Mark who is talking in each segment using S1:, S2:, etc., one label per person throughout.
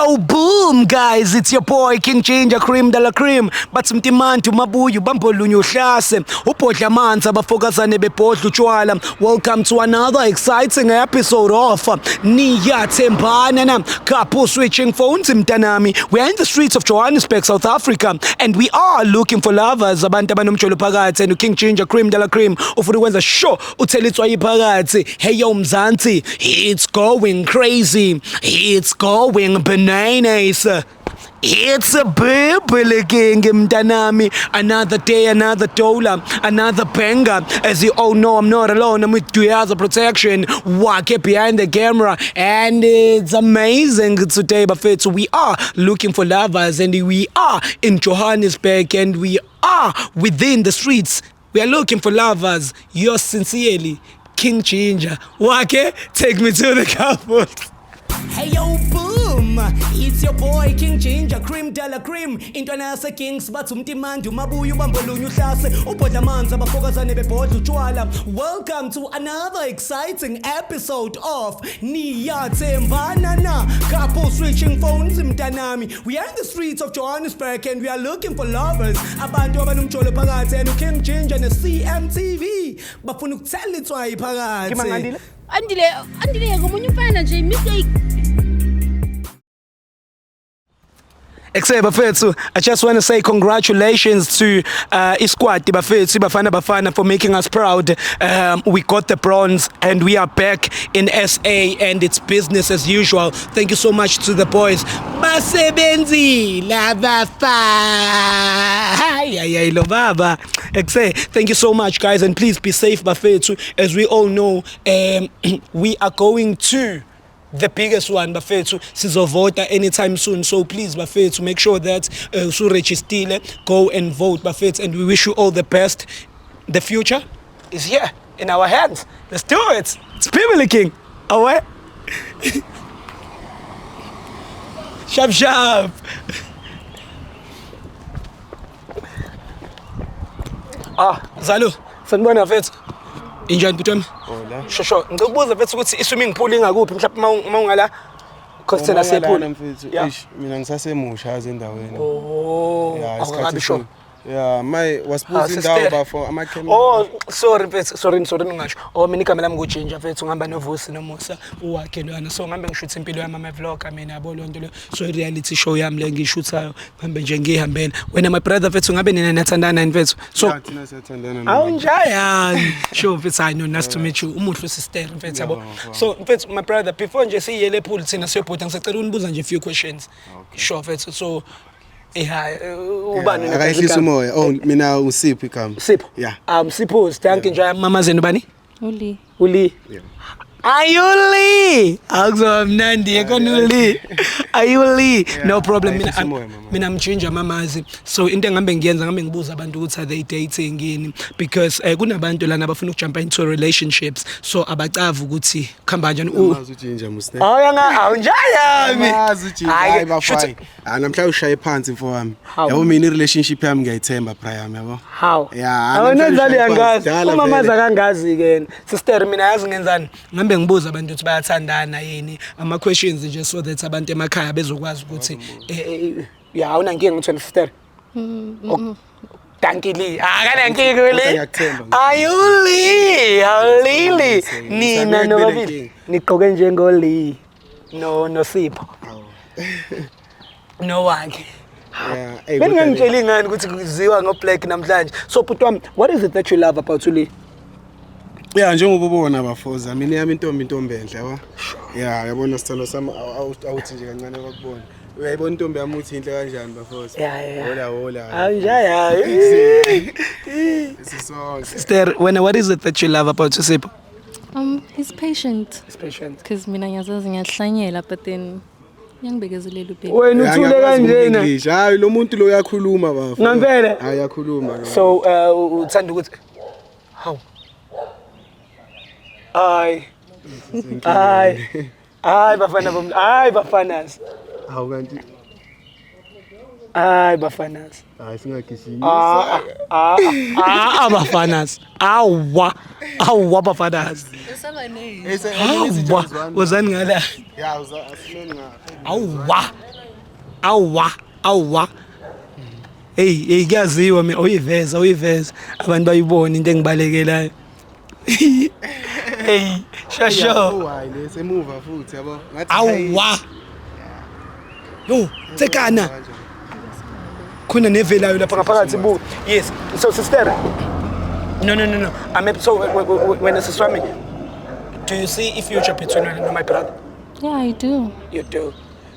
S1: Yo, boom, guys, it's your boy King Ginger Cream de la Cream. Bathi mtimantu mabuyu bambolunye uhlase. Ubhodla amanzi abafokazane bebhodla utshwala. Welcome to another exciting episode of Niyathembana na Couple Switching Phones mntanami. We are in the streets of Johannesburg, South Africa, and we are looking for lovers abantu abanomjolo phakathi and King Ginger Cream de la Cream ufuna ukwenza sure uthela itswayi phakathi. Hey yo Mzansi, it's going crazy. It's going bananas. It's a Bibili King mntanami. Another day, another dollar, another banger. As you all know, I'm not alone. I'm with Duyaza Protection. Wake behind the camera. And it's amazing today, Bafethu. We are looking for lovers and we are in Johannesburg and we are within the streets. We are looking for lovers. Yours sincerely, King Ginger. Wake, take me to the couple. Hey yo, boom! It's your boy King Ginger Cream de la Cream. Intwana yase Kings bathi umtimandi umabuya ubambolunye uhlase ubhodla amanzi abafokazane bebhodla utshwala. Welcome to another exciting episode of Niyathembana na Couple Switching Phones mntanami. We are in the streets of Johannesburg and we are looking for lovers. Abantu abanomjolo phakathi and King Ginger ne CMTV bafuna ukuthela itswayi phakathi.
S2: Kimangandile?
S3: Andile, Andile ngomunye umfana nje mistake.
S1: Ekse bafethu, I just want to say congratulations to isquad bafethu Bafana Bafana for making us proud. We got the bronze and we are back in SA and it's business as usual. Thank you so much to the boys. Basebenzile abafana. Ay ay ay lo baba. Ekse, thank you so much guys and please be safe bafethu. As we all know, we are going to the biggest one bafethu sizovota anytime soon, so please bafethu make sure that usuregistile, go and vote bafethu, and we wish you all the best. The future is here in our hands. Let's do it. It's Pimile King. Away. Sharp sharp. Ah, Zalo, sanibona mfethu. Injani bhuti wami?
S2: Hola.
S1: Shosho, ngicela ukubuza mfethu ukuthi i-swimming pool ingakuphi mhlawumbe uma ungala cause thina siyepool.
S2: Mfethu.
S1: Yeah.
S2: Eish, mina ngisasemusha yazi endaweni.
S1: Oh,
S2: Yeah, isikhathi
S1: awukabi sure.
S2: Yeah, my
S1: Ah,
S2: wasibuza
S1: sister.
S2: indawo bafo ama-camera.
S1: Oh, sorry mfethu, sorry sorry ngingasho. Oh, mina igama lami nguJinja mfethu, ngihamba noVusi noMusa uwakhe loyana. So ngihambe ngishutha impilo yami ama-vlog mina yabo leyo nto leyo. So i-reality show yami le ngiyishuthayo, ngihambe nje ngiyihambela. Wena my brother mfethu ngabe nina niyathandana yini mfethu? So
S2: Yeah, thina siyathandana.
S1: Awunjayani. Sure mfethu, I know, nice to meet you. Umuhle sister mfethu yabo.
S2: Yeah,
S1: So mfethu my brother before nje siyele epool thina siyobhoda ngisacela unibuza nje a few questions. Sure mfethu. So eh ubani wena?
S2: Akayehlisa umoya. Oh, mina uSipho igama.
S1: Sipho.
S2: Yeah.
S1: Sipho, thank you nje mama zenu bani?
S3: Uli.
S1: Uli.
S2: Yeah.
S1: Ayuli. Akuzoba mnandi yekona uli. Ayuli. No problem mina
S2: ayehlisa umoya, mama.
S1: mina mjinja mamazi. So into engihambe ngiyenza ngihambe ngibuza abantu ukuthi are they dating yini because kunabantu lana abafuna ukujumpa into relationships so abacavi ukuthi kuhamba kanjani.
S2: Amazi uJinja musne.
S1: Awuyanga awunjayami.
S2: Amazi uJinja. Hayi bafo. Ah, namhlanje ushaye phansi mfo wami.
S1: How?
S2: Yabo mina i-relationship yami ngiyayithemba Brian yabo.
S1: How?
S2: Yeah,
S1: Awunenzali
S2: namhlanje ushaye
S1: yangazi.
S2: phansi. Dala
S1: Umamazi
S2: vele.
S1: akangazi ke yena. Sister mina yazi ngenzani? Ngihambe ngibuza abantu ukuthi bayathandana yini. Ama questions nje so that abantu emakhaya bezokwazi ukuthi ya awunankinga ngithweni sister. Thank you Lee. Akanankinga
S2: Kodwa
S1: Lee.
S2: ngiyakuthemba.
S1: Ayuli, awulili. Nina
S2: Ngisakuya
S1: nobabili
S2: kubele
S1: nigqoke njengo Lee. No no Sipho. No wakhe.
S2: Yeah, ey, kodwa le-
S1: Beningangitsheli ngani ukuthi kuziwa ngo black namhlanje. So bhuti wami, what is it that you love about Lee?
S2: Yeah, njengoba ubona bafoza mina yami intombi intombi enhle yabo. Yeah, yabona sithando sami awuthi nje kancane bakubona. Uyayibona intombi yami uthi inhle kanjani bafoza.
S1: Yeah.
S2: Hola hola.
S1: Awunjaya.
S2: Sisonke.
S1: Sister, wena what is it that you love about Sipho?
S3: He's patient.
S1: He's patient.
S3: Because mina ngiyazazi ngiyahlanyela but then ngiyangibekezelela ubheki.
S1: Wena
S2: Yeah,
S1: uthule
S2: ngiyakwazi
S1: kanjena.
S2: uku-English. Hayi lo muntu lo uyakhuluma bafo.
S1: Ngempela?
S2: Hayi uyakhuluma lo.
S1: So uthanda ukuthi Hawu. Ay. Ay. Ay bafana bom. Ay bafanas.
S2: Hawu kanti
S1: Ay bafanas.
S2: hayi singagijimi.
S1: Ah ah ah bafanas. Awa. Awa bafanas. Awa. Wozani ngala.
S2: Yeah, asimeni ngapha.
S1: Awa. Awwa, awwa. Hey, hey, kuyaziwa mina, uyiveza, uyiveza. Abantu bayibona into engibalekelayo. Hey, shasho.
S2: Oh, hayi le semuva futhi yabo. Ngathi
S1: Awwa. Yo, tsekana. Khona nevelayo lapha ngaphakathi bu. Yes. So sister. No, no, no, no. I'm so when sister wami, do you see a future between wena no my brother?
S3: Yeah, I do.
S1: You do.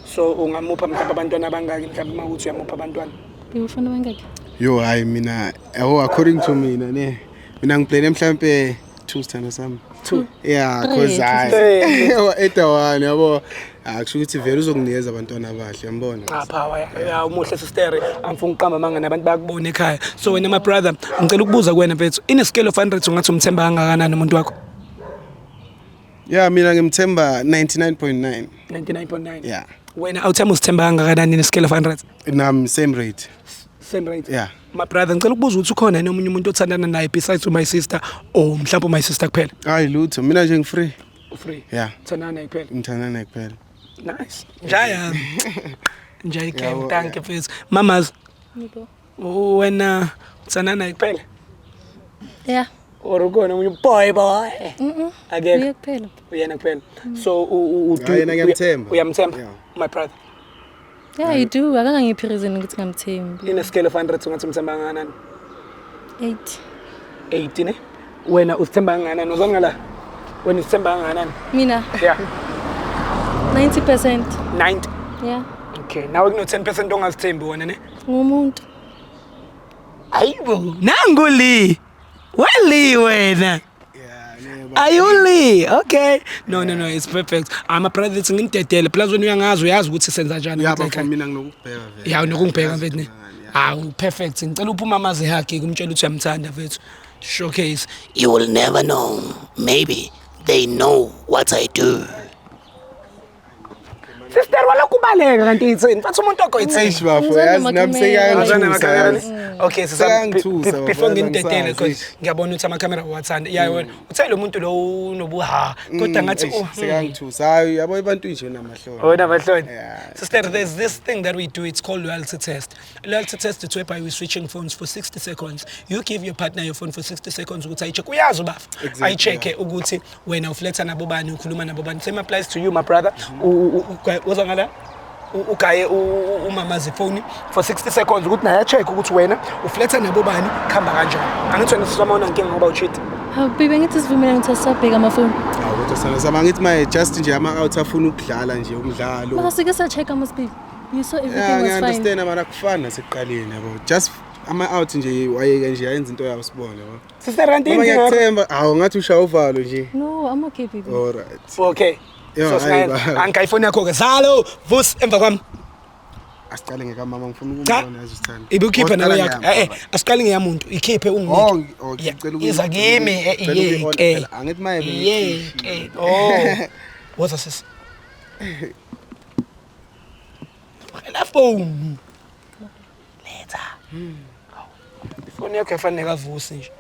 S1: So ungamupha mhlawumbe abantwana abangaki mhlawumbe uma ukuthi uyamupha abantwana?
S3: Ufuna bangaki?
S2: Yo, hayi mina, yabo, according to mina ne. Mina ngiplane mhlambe two, sithando sami.
S1: Two.
S2: Yeah,
S3: Three,
S2: cause
S3: two.
S2: hayi.
S1: Three.
S2: Eta one yabo. Akusho ukuthi vele uzokunikeza abantwana abahle, yambona.
S1: Cha, power ya, umuhle sister, angifuni ukuqamba amanga, nabantu bayakubona ekhaya. So wena my brother, ngicela ukubuza kuwena mfethu, in a scale of 100 ungathi umthemba kangakanani umuntu wakho?
S2: Yeah, mina ngimthemba 99.9.
S1: 99.9.
S2: Yeah.
S1: Wena awuthemba, usithemba kangakanani in a scale of 100?
S2: Nami same rate.
S1: Same rate.
S2: Yeah.
S1: My brother, ngicela ukubuza ukuthi ukhona yini omunye umuntu othandana naye besides my sister, or mhlawumbe my sister kuphela?
S2: Hayi lutho, mina nje ngifree.
S1: Free.
S2: Yeah.
S1: Uthandana naye kuphela.
S2: Ngithandana naye kuphela.
S1: Nice. Njaya. Njaya game,
S2: Yabo,
S1: thank you mfethu. Mamas,
S3: Yebo.
S1: wena uthandana naye kuphela?
S3: Yeah.
S1: Or ukhona omunye boy boy?
S3: Mhm.
S1: Akekho.
S3: Uye kuphela.
S1: Uyena kuphela. So
S2: Hayi, yena ngiyamthemba.
S1: Uyamthemba?
S2: Yeah.
S1: My brother.
S3: Yeah, I do. Akangangiphi reason ukuthi ngamthembi.
S1: In a scale of 100 ungathi umthemba kangakanani?
S3: 8.
S1: 80 ne? Wena usithemba kangakanani? Uzona ngala? Wena usithemba kangakanani?
S3: Mina
S1: Yeah.
S3: 90%.
S1: 90.
S3: Yeah.
S1: Okay, nawe kuno 10% ongazithembi wena ne?
S3: Ngumuntu.
S1: Ayibo, nangu li. Weli wena.
S2: Yeah, ne.
S1: Ayuli, okay. No, no, no, it's perfect. I'm a brother, it's ngintedele. Plus wena uyangazi, uyazi ukuthi senza njani.
S2: Yeah,
S1: Like,
S2: bafo, mina nginokubheka vele.
S1: Ya, unokungibheka mfethu ne.
S2: Yeah.
S1: Hawu, perfect. Ngicela uphume amazi hug kumtshela ukuthi uyamthanda mfethu. Showcase. You will never know. Maybe they know what I do. Sister, wala kubaleka kanti ithini? Mfethu umuntu wakho ithini?
S2: Eish bafo,
S3: Ngizwana
S2: yazi nami
S3: namakhamera.
S1: Ngizwana
S2: sekayangithusa.
S1: namakhamera.
S2: Yazi.
S1: Okay, sisa
S2: Sekayangithusa, bafo,
S1: before
S2: yazi
S1: ngimdedele
S2: angisazi,
S1: because
S2: eish.
S1: ngiyabona ukuthi amakhamera uwathanda. Yeah, wena uthe lo muntu lo unobuha kodwa ngathi
S2: Eish,
S1: oh,
S2: sekayangithusa. Hayi, yabo abantu nje namahloni.
S1: Wena mahloni.
S2: Yeah.
S1: Sister, there's this thing that we do. It's called loyalty test. Loyalty test is whereby we're switching phones for 60 seconds. You give your partner your phone for 60 seconds ukuthi ayicheck. Uyazi ubafa.
S2: Exactly,
S1: Ayicheck ukuthi wena ufletha nabo bani, ukhuluma nabo bani. Same applies to you, my brother. Uza ngala? Ugaye umamazi phone for 60 seconds ukuthi naye acheck ukuthi wena ufletha nabo bani, khamba kanjani. Angithi wena sisama unankinga ngoba ucheat.
S3: Hawu baby, ngithi sivumelane ukuthi asisabheka amafoni.
S2: Hawu kodwa sana sami, angithi maye just nje ama-out afuna ukudlala nje umdlalo.
S3: Mara sike sa-check mas baby. You saw
S2: Yeah,
S3: everything was fine.
S2: ngiya-understand, mara kufani nasekuqaleni yabo. Just ama-out nje wayeke nje ayenza into yawo sibone yabo.
S1: Sister, kanti
S2: Noma
S1: inkinga yakho-
S2: ngiyakuthemba, hawu ngathi ushaya uvalo nje.
S3: No, I'm okay baby.
S2: Alright.
S1: Okay.
S2: Yo,
S1: So
S2: hayi
S1: singayenza.
S2: ba.
S1: Angikayi ifoni yakho ke. Zalo, vus emva kwami.
S2: Asiqale ngekamama, ngifuna
S1: Cha.
S2: ukumbona yazi usithanda.
S1: Ibukhiphe nawe yakho.
S2: Ngiyami.
S1: Eh, asiqali ngeyamuntu. Ikhiphe
S2: Oh,
S1: unginike.
S2: okay,
S1: Yeah,
S2: ngicela
S1: iza kimi,
S2: ngicela ukuyi-on
S1: iyeke.
S2: phela. Angithi maye
S1: Iyeke. Oh. Woza sis. La phone. Letha. Ifoni yakho yafana nekaVusi nje.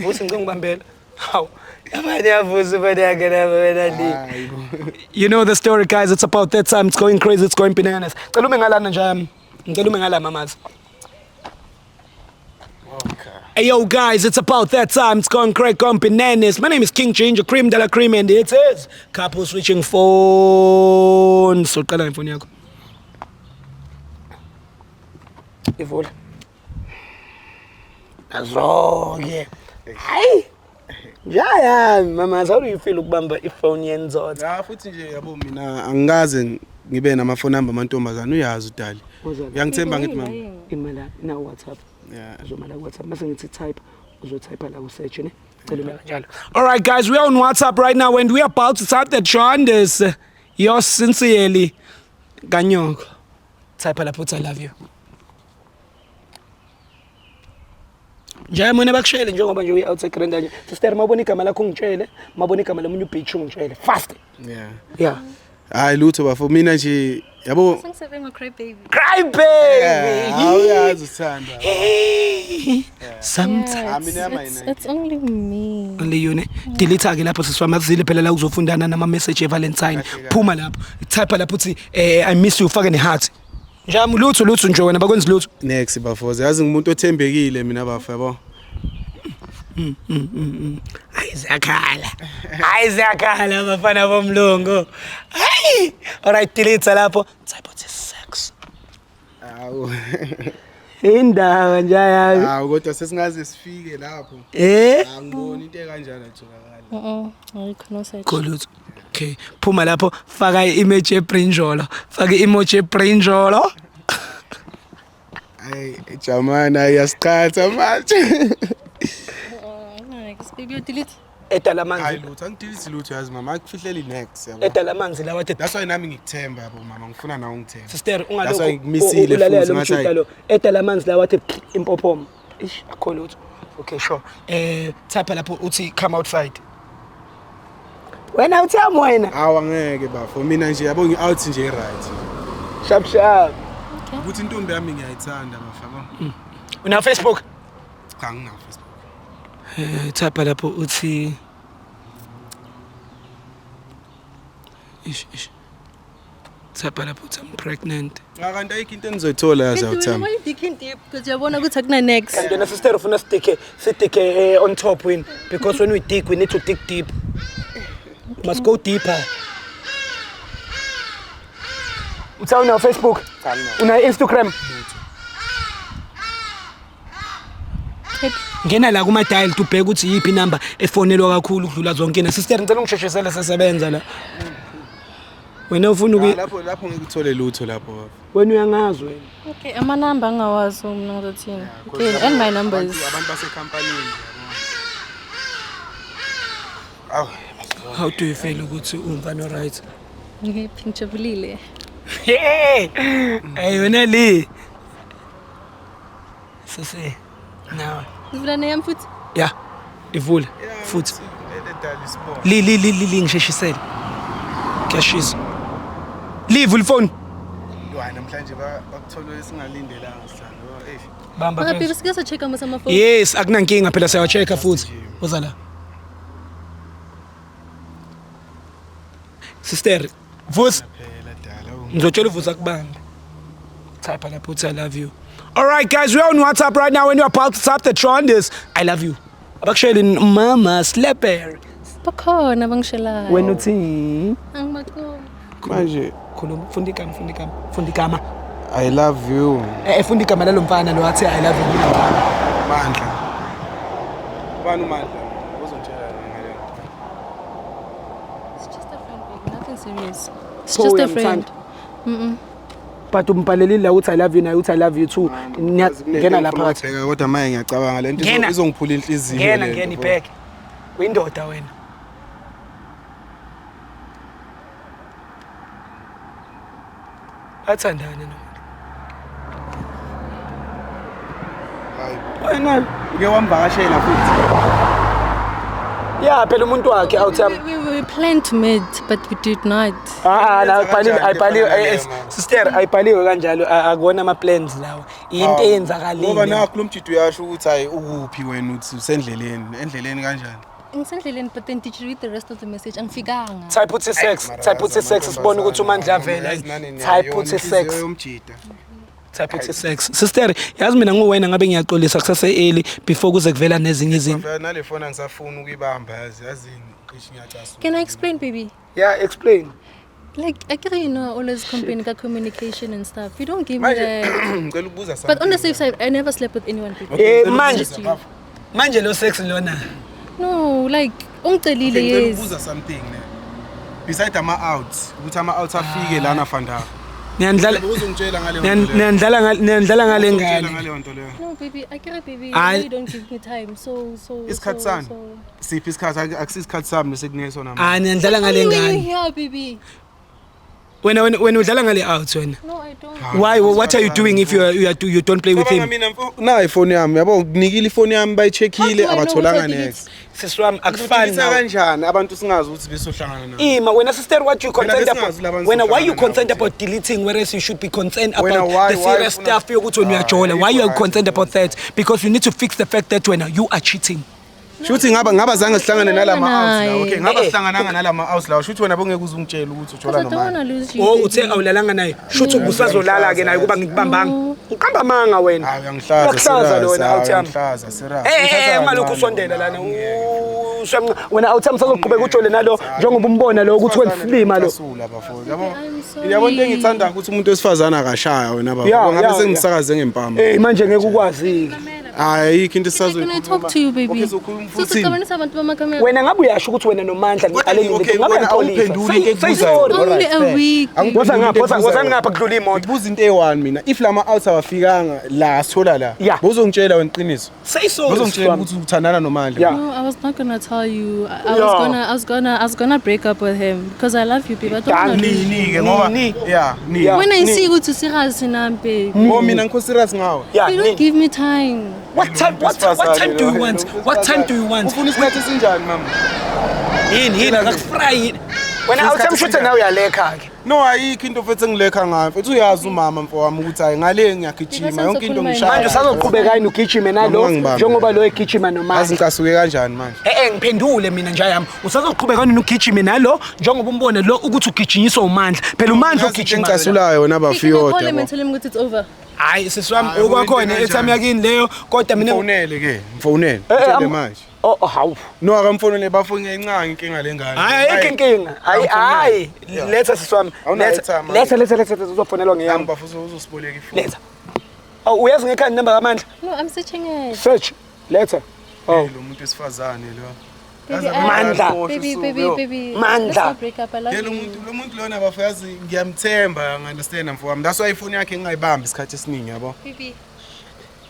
S1: Vusi, ngicela ngibambela. Hawu. Yafana yaVusi ifoni yakhe lapha wena li.
S2: Hayi bo.
S1: You know the story, guys. It's about that time. It's going crazy. It's going bananas. Cela ume ngalana nje yami. Ngicela ume ngala mamazi. Hey yo guys, it's about that time. It's going crazy, going bananas. My name is King Ginger Cream de la Cream and it is couple switching phones. So qala ngefoni yakho. Ivula. Nazo-ke. Hayi. Njayami mama, how do you feel ukubamba ifoni yenzoda?
S2: Ya futhi nje yabo mina angikaze ngibe nama-phone number amantombazane, uyazi udali. Uyangithemba ngithi mama.
S1: Imala na WhatsApp.
S2: Yeah.
S1: Uzomala ku WhatsApp mase ngithi type, uzotype la ku search ne. Cela ume kanjalo. All right guys, we are on WhatsApp right now and we are about to type the jaundice. Yours sincerely, Kanyoko. Type lapho uthi I love you. Nje mina bakushele njengoba nje uyi-outside grand nje. Sister, mawubona igama lakho ungitshele, mawubona igama lomunye ubitch ungitshele. Fast.
S2: Yeah.
S1: Yeah.
S2: Hayi lutho bafo, mina nje yabo.
S3: Sengisebenza cry baby.
S1: Cry baby.
S2: Awuyazi usithanda.
S1: Sometimes
S2: Ah, mina yami
S3: It's,
S2: ayinankinga.
S3: it's only me.
S1: Only you ne. Delete ke lapho siswami, azile phela la uzofundana nama message eValentine.
S2: Kahle kahle.
S1: Phuma lapho. Type lapho uthi I miss you, ufake ne heart. Njami lutho lutho nje wena bakwenza lutho.
S2: Next bafoze, yazi ngumuntu othembekile mina bafo yabo.
S1: Hayi ziyakhala. Hayi ziyakhala bafana bomlungu. Hayi. Alright delete lapho. Type uthi sex.
S2: Awu.
S1: Indawo nje yami.
S2: Awu kodwa sesingaze sifike lapho.
S1: Eh?
S2: Angiboni into ekanjalo itholakala.
S3: Ayikho no sex.
S1: Khulutho. Okay, phuma lapho faka i-image yebrinjolo. Faka i-emoji yebrinjolo.
S2: Ay, jamana iyasiqhatha manje.
S3: Next baby, you delete.
S1: Edala
S2: Hayi
S1: amanzi.
S2: lutho, angidelete lutho yazi mama, akufihleli next yabo.
S1: Edala amanzi lawa athi
S2: That's why nami ngikuthemba yabo mama, ngifuna nawe ungithembe.
S1: sister
S2: That's
S1: ungalokhu
S2: why ngikumisile
S1: ulalela
S2: futhi
S1: lo
S2: ngathi
S1: mjita
S2: hayi.
S1: lo. Edala amanzi lawa athi impophoma. Ish akho lutho. Okay, sure. Type lapho uthi come outside. Wena uthami wena.
S2: Awu angeke bafo, mina nje yabo ngi-out nje right.
S1: Sharp sharp.
S2: Ukuthi intombi yami ngiyayithanda bafo yabo.
S1: Una Facebook?
S2: Cha nginawo Facebook.
S1: Type lapho uthi Ish ish. Type lapho uthi I'm pregnant.
S2: Cha kanti ayikho into enizoyithola yazi awuthami.
S3: Why you digging deep? Because uyabona ukuthi akuna next.
S1: And then sister ufuna sitike on top win because when we dig we need to dig deep. We must go deeper. Utha una Facebook? Una Instagram? Ngena la kuma dial ubheke ukuthi yiphi inamba efonelwa kakhulu ukudlula zonke na sister ngicela ungisheshisele sesebenza la. Wena ufuna
S2: Ah,
S1: uku
S2: lapho ngeke uthole lutho lapho bafo.
S1: wena uyangazi wena.
S3: Okay, amanamba angawazi mina ngizothini. Okay, and my numbers.
S2: Abantu basekhampanini yabo. Awu,
S1: How do you feel ukuthi umfana right?
S3: Ngiphi ngijabulile.
S1: Hey! Hey wena li. Sisi. Nawe.
S3: Ngivula neyami futhi.
S1: Ya. Ivule futhi.
S2: Lele dala isibona.
S1: Li li li li li ngisheshisele. Kuyashisa. Live ulifoni.
S2: Hayi namhlanje bakuthola esingalindelanga sithando. Eh.
S1: Bamba.
S3: Mara baby sike sa-check ama samafoni.
S1: Yes, akunankinga phela siyawa-check-a futhi. Woza la. Sister, Vusi,
S2: Phela dala.
S1: ngizotshela uVusi akubambe. Type lapho uthi I love you. All right guys, we're on WhatsApp right now when you're about to type the Trondis. I love you. Abakushayeli mama slapper.
S3: Bakhona bangishelayo.
S1: Wena uthi
S3: Angibaqondi.
S2: Manje
S1: khuluma funda igama funda igama funda igama.
S2: I love you.
S1: Eh funda igama lalo mfana lo athi I love you.
S2: Mandla. Ubani uMandla? Uzongitshela ngale.
S3: It's just a friend baby, nothing serious. It's
S1: So
S3: just a
S1: uyamthanda?
S3: friend.
S1: But umbhalelile la uthi I love you naye uthi I love you too. Ngena lapha phakathi.
S2: Bheka kodwa manje ngiyacabanga lento
S1: Ngena.
S2: izongiphula inhliziyo.
S1: Ngena
S2: lento,
S1: ngena
S2: bro.
S1: ibheke. Uyindoda wena. Athandane no.
S2: Hayi.
S1: Wena
S2: Uke wamvakashela futhi.
S1: ya phela umuntu wakhe awuthami.
S3: We planned to meet but we did not.
S1: Ah ah
S2: Yenza
S1: ayibhaliwe
S2: kanjani
S1: ayibhaliwe
S2: le mfana leyo, mama?
S1: sister ayibhaliwe kanjalo akuwona ama plans lawa. Into
S2: Ngoba
S1: eyenzakalile.
S2: nakho lo mjidi uyasho ukuthi hayi ukuphi wena uthi usendleleni, endleleni kanjani?
S3: Ngisendleleni but then did you read the rest of the message? Angifikanga.
S1: Type uthi sex, type uthi sex sibone ukuthi uMandla avela. Type uthi sex.
S2: Yomjida.
S1: Type uthi sex. Sister, yazi mina nguwena ngabe ngiyaxolisa kusase early before kuze kuvela nezinye izinto.
S2: Mfana nale phone angisafuni ukuyibamba yazi yazini cishe ngiyacasuka.
S3: Can I explain baby?
S1: Yeah, explain.
S3: Like I get you know always complain about communication and stuff. You don't give me
S2: Manje
S3: that.
S2: ngicela ukubuza something.
S3: But on the safe side, I never slept with anyone before.
S1: Eh
S2: ngicela
S1: manje
S2: ukubuza, bafo.
S1: manje lo sex lona.
S3: No, like ungicelile
S2: Okay, ngicela
S3: yes.
S2: ukubuza something ne. Beside ama outs, ukuthi ama outs afike lana fanda.
S1: Niyandlala
S2: Uzongitshela ngale nto leyo.
S1: niyandlala ngale
S2: Uzongitshela
S1: ngane.
S2: ngale nto leyo.
S3: No baby, I get it baby.
S1: Hayi.
S3: You don't give me time. So
S2: Isikhathi
S3: so,
S2: sani?
S3: So.
S2: Siphi isikhathi akusisikhathi sami lesekunike sona manje.
S1: Ah niyandlala ngale
S3: Only when
S1: ngane.
S3: you here baby.
S1: Wena wena wena udlala ngale out wena.
S3: No, I don't.
S1: Why what are you doing if you don't play with
S2: Cabanga
S1: him?
S2: mina mfo nayi ifoni yami yabo nginikile ifoni yami bayicheckile
S3: How do I know
S2: abatholanga
S3: what I
S2: next.
S1: Sisi wami akufani
S2: Ngifana
S1: nawe.
S2: kanjani abantu singazi ukuthi besohlangana nabo.
S1: Ima wena sister what you concerned
S2: Phela
S1: about
S2: besingazi labantu
S1: wena why you
S2: sohlangana
S1: concerned
S2: nabo
S1: about deleting whereas you should be concerned
S2: Wena,
S1: about the
S2: why
S1: serious
S2: ufuna-
S1: stuff yokuthi wena
S2: Ah,
S1: uyajola why you are
S2: ayikho
S1: concerned
S2: right
S1: about that because you need to fix the fact that wena you are cheating.
S2: Shuthi ngaba zange sihlangane nalama outs lawo. Okay, ngaba
S1: Eh, eh.
S2: sihlangananga nalama outs lawo. Shuthi wena bongeke uze ungitshele ukuthi ujola
S3: Because I don't
S2: nomandla.
S3: wanna lose you.
S1: Oh,
S3: baby.
S1: uthe awulalanga naye. Shuthi ubusazolala ke naye kuba ngikubambanga. Uqamba amanga wena.
S2: Hayi uyangihlaza.
S1: Uyakuhlaza
S2: serious,
S1: lona
S2: hayi,
S1: out yami.
S2: Uyangihlaza serious.
S1: Eh eh ungalokhu usondela lana. Wena awuthami sazoqhubeka ujole nalo njengoba umbona lo ukuthi wensilima lo.
S2: Casula bafo. Yabo.
S3: I'm sorry.
S2: Yabo into engithanda ukuthi umuntu wesifazane akashaya wena baba.
S1: Yeah,
S2: Ngabe
S1: yeah,
S2: sengisakaze ngempama.
S1: Eh manje ngeke ukwazi.
S2: Hayi ayikho into
S3: Can I talk to you, baby?
S2: Okay, sokhuluma futhi.
S3: Sosixabanisa abantu bamakamera.
S1: Wena ngabe uyasho ukuthi wena noMandla niqale nini
S2: Okay,
S1: ngabe
S2: wena awuphenduli into
S1: uyaxolisa. Say
S2: ekubuzayo.
S1: sorry.
S3: Only
S2: Alright,
S3: a
S2: fair.
S3: week.
S2: Angiphenduli
S1: Woza
S2: into
S1: ngapha, woza
S2: ekubuzayo.
S1: wozani ngapha kudlula imoto.
S2: Ngibuza into eyi-one mina. If lama outs awafikanga la sithola la.
S1: Yeah.
S2: Bozongitshela wena iqiniso.
S1: Say sorry.
S2: Bozongitshela ukuthi uthandana noMandla.
S1: Yeah.
S3: No, I was not gonna tell you. I
S1: Yeah.
S3: was gonna, I was gonna, I was gonna break up with him because I love you, babe. I don't wanna
S1: Done.
S3: lose you.
S2: Nini ke ngoba
S1: Nini?
S2: yeah, nini.
S1: Yeah.
S3: When I see you to serious in babe,
S2: Oh mina ngikho serious ngawe.
S1: Yeah.
S3: you don't give me time.
S1: What time do you want? What time do you want?
S2: Ufuna isikhathi esinjani mama?
S1: Yini yini akakufry yini? Wena awuthami shuthe nawe uyalekha ke.
S2: No ayikho into mfethu engilekha ngayo. Mfethu uyazi umama mfo wami ukuthi hayi ngale ngiyagijima yonke into ngishaya.
S1: Manje usazoqhubeka yini ugijime nalo
S2: Mama, ungangibambi.
S1: njengoba lo egijima
S2: Yazi
S1: noMandla.
S2: ngicasuke kanjani manje?
S1: Eh eh ngiphendule mina nje yami. Usazoqhubeka yini ugijime nalo njengoba umbone lo ukuthi ugijinyiswa uMandla. Phela uMandla
S2: Yazi into
S1: ugijima.
S2: engicasulayo wena
S3: Hey, can I
S2: bafiyodwa.
S3: call him and tell him that it's over?
S1: Hayi sisi wami
S2: Hayi,
S1: okwakhona
S2: into
S1: ethami
S2: kanjani?
S1: yakini leyo kodwa mina
S2: Mfonele ke, mfonele.
S1: Eh, eh,
S2: Mtshele manje.
S1: Oh oh, hawu.
S2: No akamfonele bafo ngiyayincanga inkinga lengane.
S1: Hayi ayikho inkinga. Hayi hayi letha sisi wami.
S2: Awunayo
S1: Letha
S2: i-time,
S1: letha letha letha uzofonelwa
S2: Yami
S1: ngeyami.
S2: bafo uzosiboleka ifoni.
S1: Letha. Oh uyazi ngekhanda number kaMandla?
S3: No, I'm searching it.
S1: Search. Letha. Oh.
S2: Lo muntu wesifazane lo.
S3: Baby,
S1: Mandla.
S3: Baby, baby, baby.
S1: Mandla.
S3: Let's not break up. I love
S2: Lo
S3: you.
S2: muntu lo muntu lona bafo yazi ngiyamthemba ngi-understand mfo wami. That's why ifoni yakhe ngingayibambi isikhathi esiningi yabo.
S3: Baby.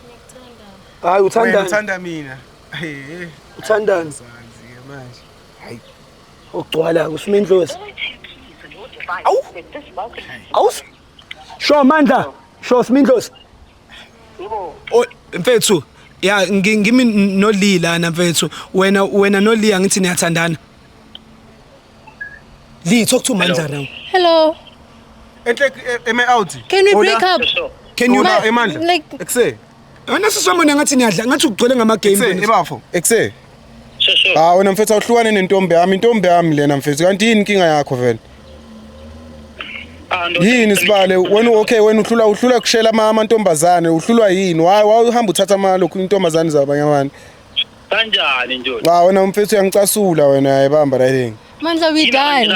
S3: Ngikuthanda.
S1: Hayi
S2: Wena
S1: uthandani?
S2: uthanda mina. Hey,
S1: Uthandani?
S2: sazi ke manje. Hayi.
S1: Ugcwala kusimendlozi. Awu. Awu. Sho Mandla. Sho Simindlozi. Oh mfethu ya ngimi noLee lana mfethu wena wena noLee angithi niyathandana. Lee talk to Mandla now.
S3: Hello.
S2: Enhle eme out.
S3: Can we break up?
S1: Can you
S3: Ma-
S2: Emandla?
S3: Like,
S2: Ekuse.
S1: Wena siswamona ngathi niyadla ngathi ugcwele ngama game.
S2: Ekuse ebafo. Ekuse. Ah wena mfethu awuhlukane nentombi yami, intombi yami lena mfethu. Kanti yini inkinga yakho vele? Yini sibale wena okay wena uhlula uhlula kushela ama amantombazane uhlulwa yini why why uhamba uthatha ama lokhu intombazane zabanye abantu
S4: Kanjani nje?
S2: cha wena mfethu uyangicasula wena ayibamba right
S3: Mandla, we done.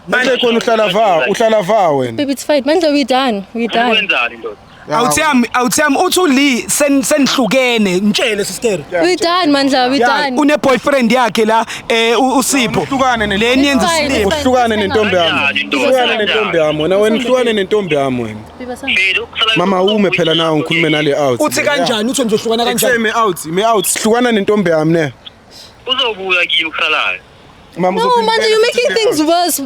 S2: manje khona uhlala va wena
S3: Baby, it's fine. Mandla, we done. We done.
S4: Wenzani ndoda?
S1: Awuthami awuthami uthi uLee senihlukene ngitshele sister.
S3: We done, Mandla. We
S1: Ya
S3: done.
S1: une boyfriend yakhe la eh uSipho.
S2: Uhlukane nentombi.
S1: Leni yenza
S3: It's fine,
S1: isilima.
S3: it's fine.
S2: uhlukane nentombi yami
S4: Kanjani ndoda?
S2: uhlukane nentombi yami wena wena uhlukane nentombi yami wena
S3: Baby, asana.
S4: Phela ukusala
S2: mama ume phela nawe ngikhulume nale out
S1: Uthi kanjani uthi nizohlukana
S2: ekuse
S1: kanjani?
S2: me out me out hlukana nentombi yami ne
S4: Uzobuya kimi kusalayo.
S2: mama
S3: No,
S2: uzophinda
S3: Mandla, you're making things worse.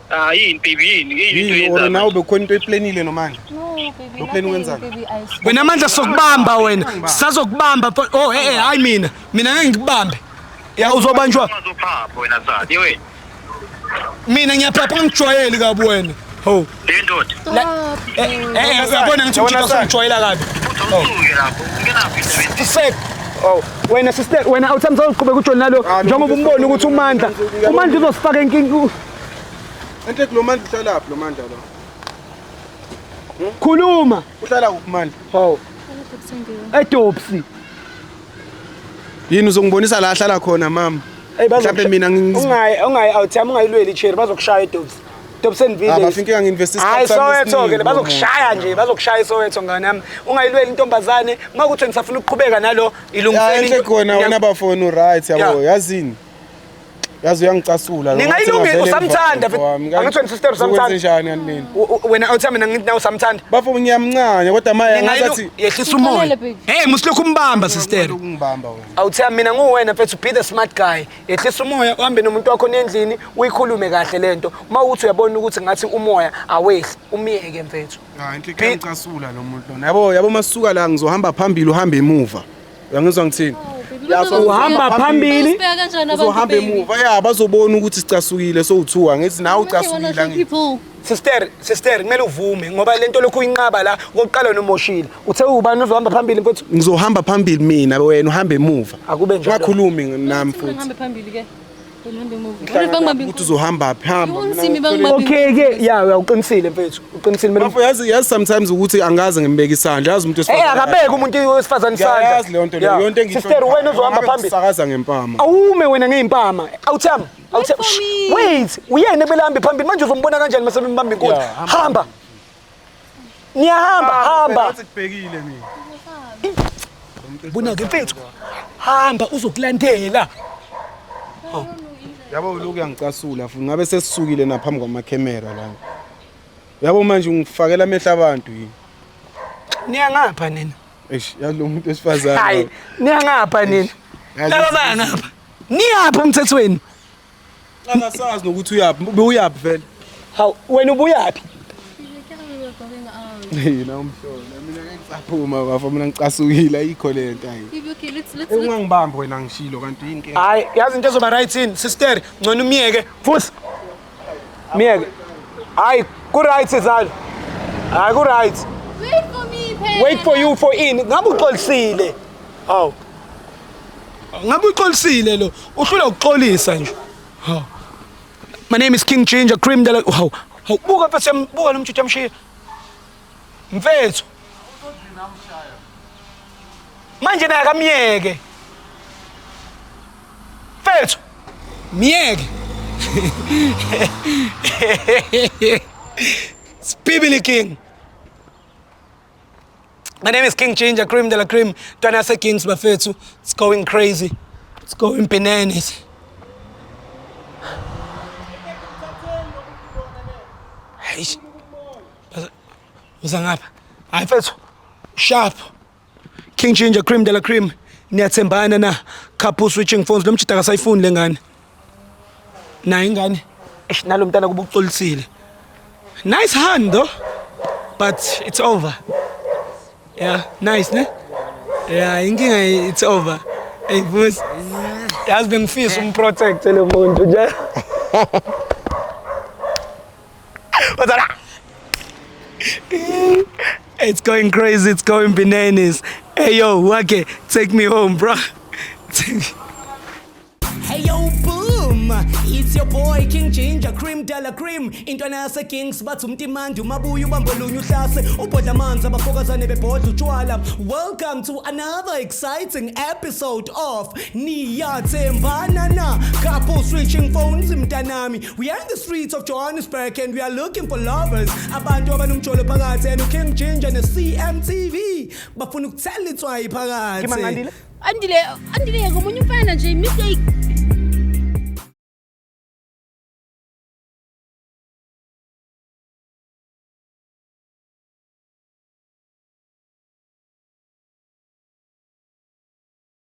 S4: Ah yini baby yini? Yini into
S2: yini or
S4: yenzayo?
S2: nawe bekhona into oyiplanile nomandla
S3: No, baby.
S2: Lo plan
S3: nothing,
S2: wenzani?
S3: Baby, I swear.
S1: Wena Mandla sokubamba wena. Sazokubamba oh eh eh hayi mina. Mina ngeke ngikubambe. Ya uzobanjwa.
S4: Ungazophapha wena sani wena.
S1: Mina ngiyaphapha ngijwayele kabi wena. Ho.
S4: Le ndoda.
S3: Stop.
S1: Eh eh uyabona ngithi
S2: Yabona
S1: umjita
S2: Sani?
S1: usungijwayela kabi.
S4: Futhi awusuke lapho. Ungenaphi endabeni?
S1: Sek. Oh wena sister wena awuthami sazoqhubeka ujole nalo
S2: Ah,
S1: njengoba umbona ukuthi uMandla uMandla uzosifaka inkinga.
S2: Enhle lo mandla uhlala phi lo mandla lo
S1: Khuluma.
S2: uhlala kuphi mandla
S1: Ho. Edopsi.
S2: yini uzongibonisa la ahlala khona mama
S1: Hey
S2: Mhlawumbe mina
S1: ungayi ungayi awuthami ungayilweli icherry bazokushaya eDobs. Dobson
S2: Ah,
S1: Village.
S2: bafike ngi-invest
S1: Hayi
S2: isikhathi sami
S1: Soweto ke
S2: esiningi.
S1: bazokushaya nje bazokushaya iSoweto ngane yami. Ungayilweli intombazane makuthi nisafuna ukuqhubeka nalo
S2: Ya
S1: ilungisele.
S2: enhle khona wena bafona uright yabo
S1: Yeah.
S2: yazini yazi uyangicasula lo,
S1: Ningayilungi-
S2: ngathi ngavele
S1: usamthanda,
S2: ngivale, wami.
S1: angithi wena sister usamthanda.
S2: Uzokwenzenjani kanti mina
S1: Wena awuthami mina ngithi nawe usamthanda.
S2: bafo ngiyamncanya kodwa manje ngazathi
S1: Yehlisa umoya.
S3: Ngixolele, baby.
S1: Hey musilokhu umbamba sister.
S2: ukungibamba wena
S1: Awuthami mina nguwena mfethu be the smart guy. Yehlisa umoya uhambe nomuntu wakho nendlini uyikhulume kahle lento. Uma uthi uyabona ukuthi ngathi umoya awehli umiyeke mfethu.
S2: Ah enhle kuyangicasula lo muntu lona yabo yabo masuka la ngizohamba phambili uhambe emuva uyangizwa ngithini
S1: Uhamba phambili.
S3: Uzosibheka kanjani abantu,
S2: uzohamba
S3: baby?
S2: emuva ya bazobona ukuthi sicasukile sowuthuka ngithi nawe
S3: Make you wanna
S2: ucasukile
S3: show
S2: angithi
S3: people.
S1: Sister, sister, kumele uvume ngoba lento lokhu uyinqaba la okokuqala nomoshile. Uthe ubani uzohamba phambili mfethu?
S2: Ngizohamba phambili mina, wena uhambe emuva.
S1: Akube njalo.
S2: Ungakhulumi nami futhi.
S3: Ngihambe phambili ke. Wena uhambe emuva.
S2: Ngihlangana ukuthi uzohamba phi, hamba.
S3: You won't see me bangibambe.
S1: Okay ke, ya ya uqinisile mfethu. Uqinisile mina.
S2: Bafo, yazi sometimes ukuthi angaze ngimbeke isandla, yazi umuntu
S1: Eh akabeke umuntu wesifazane isandla.
S2: Ngiyayazi leyo nto leyo,
S1: Ya.
S2: leyo nto engiyisho.
S1: Sister, wena uzohamba phambili.
S2: Sakaza ngempama.
S1: Awume wena ngeimpama. Awuthami. Awuthami.
S3: for me.
S1: Wait, uyena kumele ahambe phambili. Manje uzombona kanjani mase bembamba inkunzi?
S2: Ya, hamba.
S1: Hamba. Niyahamba, hamba.
S2: Sikubhekile mina.
S1: Bona ke mfethu. Hamba uzokulandela.
S2: Yabo lokhu uyangicasula futhi ngabe sesisukile naphambi kwamakhemera la. Yabo manje ungifakela amehlo abantu yini?
S1: Niya ngapha nina.
S2: Eish, yazi lo muntu wesifazane.
S1: Hayi, niya ngapha nina.
S2: Yazi-
S1: Laba baya ngapha. Niyaphi emthethweni?
S2: Angasazi nokuthi uyaphi, bewuyaphi vele?
S1: Hawu, wena ubuyaphi?
S2: Yena umhlola, mina ngeke ngisaphuma bafo, mina ngicasukile ayikho le nto ayi.
S3: Baby, okay, let's
S2: Ungangibambi wena ngishilo kanti yini inkinga?
S1: Hayi, yazi into ezoba right yini? Sister, ngcono umyeke. Futhi. Myeke. Hayi, ku right zalo. Hayi ku right.
S3: Wait for me, phela.
S1: Wait for you for in. Ngabe uxolisile. Hawu. Ngabe uxolisile lo. Uhlula ukuxolisa nje. Hawu. My name is King Ginger Cream de la Hawu. Hawu, buka mfethu, buka lo mtshuthu amshiya. Mfethu. Manje naye akamyeke. Mfethu. Miyeke. Spibili King. My name is King Ginger, Cream de la Cream. Ntwana yase Kings bafethu. It's going crazy. It's going bananas. Hayi. Uza ngapha. Hayi mfethu. Sharp. King Ginger, Cream de la Cream. Niyathembana na? Couple switching phones. Lo mjida akasayifuni le ngane. Nayo ingane. Eish nalo mntana kuba uxolisile. Nice hand though. But it's over. Yeah, nice ne? Yeah, inkinga it's over. Hey Vusi. Yazi bengifisa umprotect lo muntu nje. What's that? It's going crazy, it's going bananas. Hey yo, Wake, take me home, bro. Take me. Hey yo, boom! It's your boy King Ginger Cream de la Cream. Intwana yase Kings bathi umtimandi umabuya ubambolunye uhlase ubhodla amanzi abafokazane bebhodla utshwala. Welcome to another exciting episode of Niyathembana na Couple Switching Phones mntanami. We are in the streets of Johannesburg and we are looking for lovers. Abantu abanomjolo phakathi and King Ginger ne CMTV bafuna ukuthela itswayi phakathi.
S3: Andile, Andile ngomunye umfana nje mistake.